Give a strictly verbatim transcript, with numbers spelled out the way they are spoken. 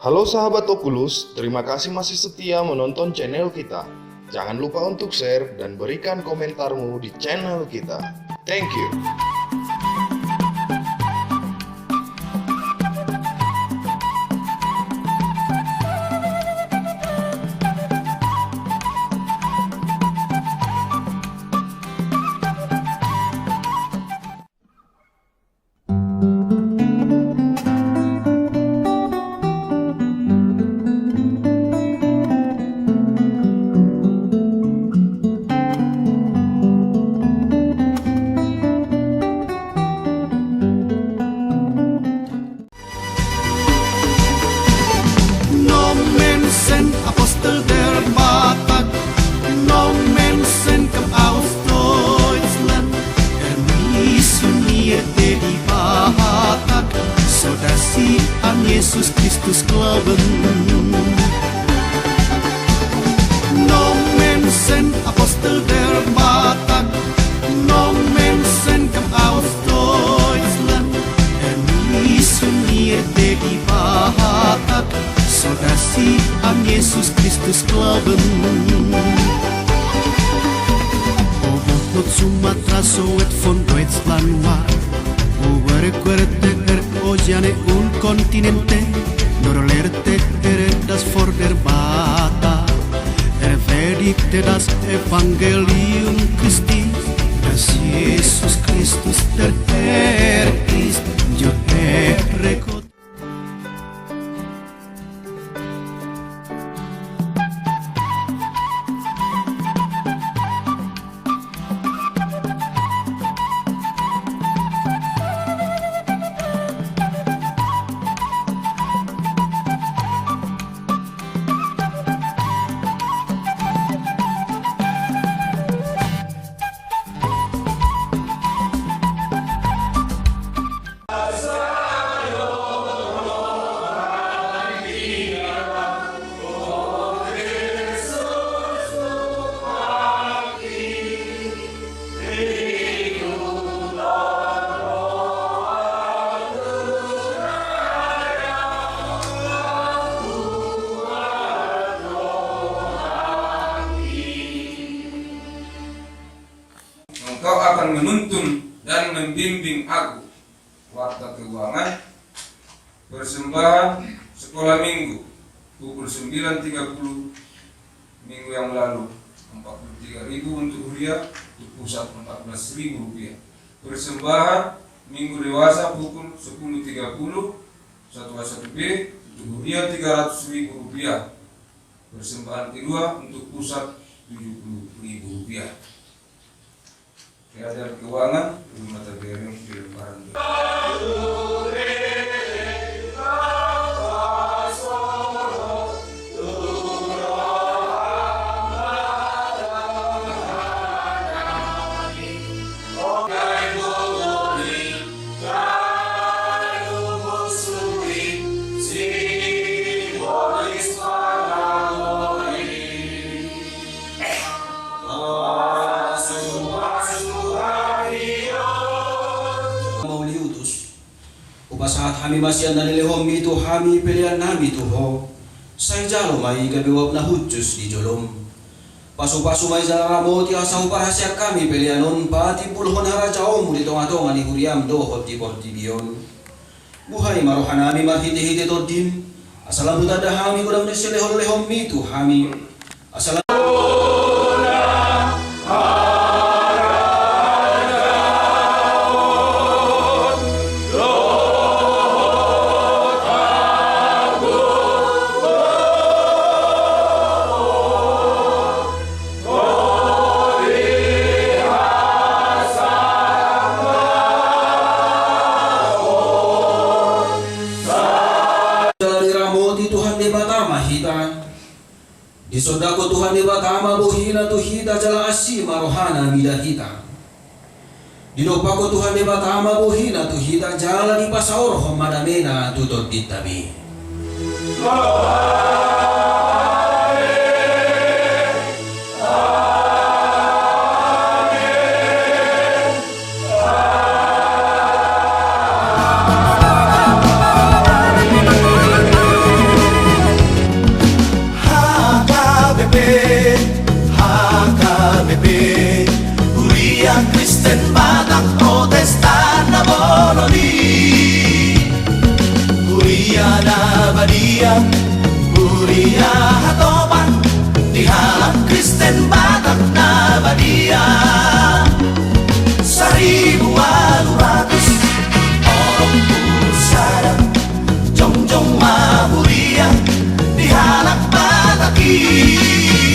Halo sahabat Oculus, terima kasih masih setia menonton channel kita. Jangan lupa untuk share dan berikan komentarmu di channel kita. Thank you. Nomen sen apostel der Batak, nomen sen kam aus Deutschland, ermissionierte die Batak, so dass sie an Jesus Christus glauben. Nomen sen apostel der Batak, nomen sen kam aus Deutschland, ermissionierte die Batak, so dass sie an Jesus Christus glauben. Obohot Sumatra so wet von Deutschland ward, uberguerte er ozeane un continente, nur lehrte er das Volk der Batak, er predigte das Evangelium Christi, dass Jesus Christus der Herr ist, jo Herr Gott. Engkau akan menuntun dan membimbing aku. Warta keuangan, persembahan sekolah minggu pukul sembilan tiga puluh minggu yang lalu, empat puluh tiga ribu untuk huria, untuk pusat empat belas ribu rupiah. Persembahan minggu dewasa pukul sepuluh tiga puluh, satu A satu B, untuk huria tiga ratus ribu rupiah. Persembahan kedua untuk pusat tujuh puluh ribu rupiah. Keadaan keuangan rumah tangga yang dilemparan. Mauliutus. Hupasahat hami ma sian na nilehonmi tu hami pelean nami tu Ho. Sai jalo ma i gabe uap na hushus di jolom. Pasupasu ma i jala ramoti asa huparhaseang hami pelean on patimbulhon harajaonmu di tongatonga ni huriam dohot di portibi on. Buhai ma rohanami marhitehite Tondim, asa lam hutanda hami godang ni silehonlehonmi tu hami. Asa lam Jala diramoti Tuhan Debata ma hita. Disondangkon Tuhan Debata ma bohina tu hita jala asi ma rohana mida hita. Didompakkon Tuhan Debata ma bohina tu hita jala dipasaorhon ma damena tu tondinta be. Dia, huria hatopan, di halak Kristen Batak na badia. Saribu ualu ratus onom pulu sada, jongjong ma huria, di halak Batak i.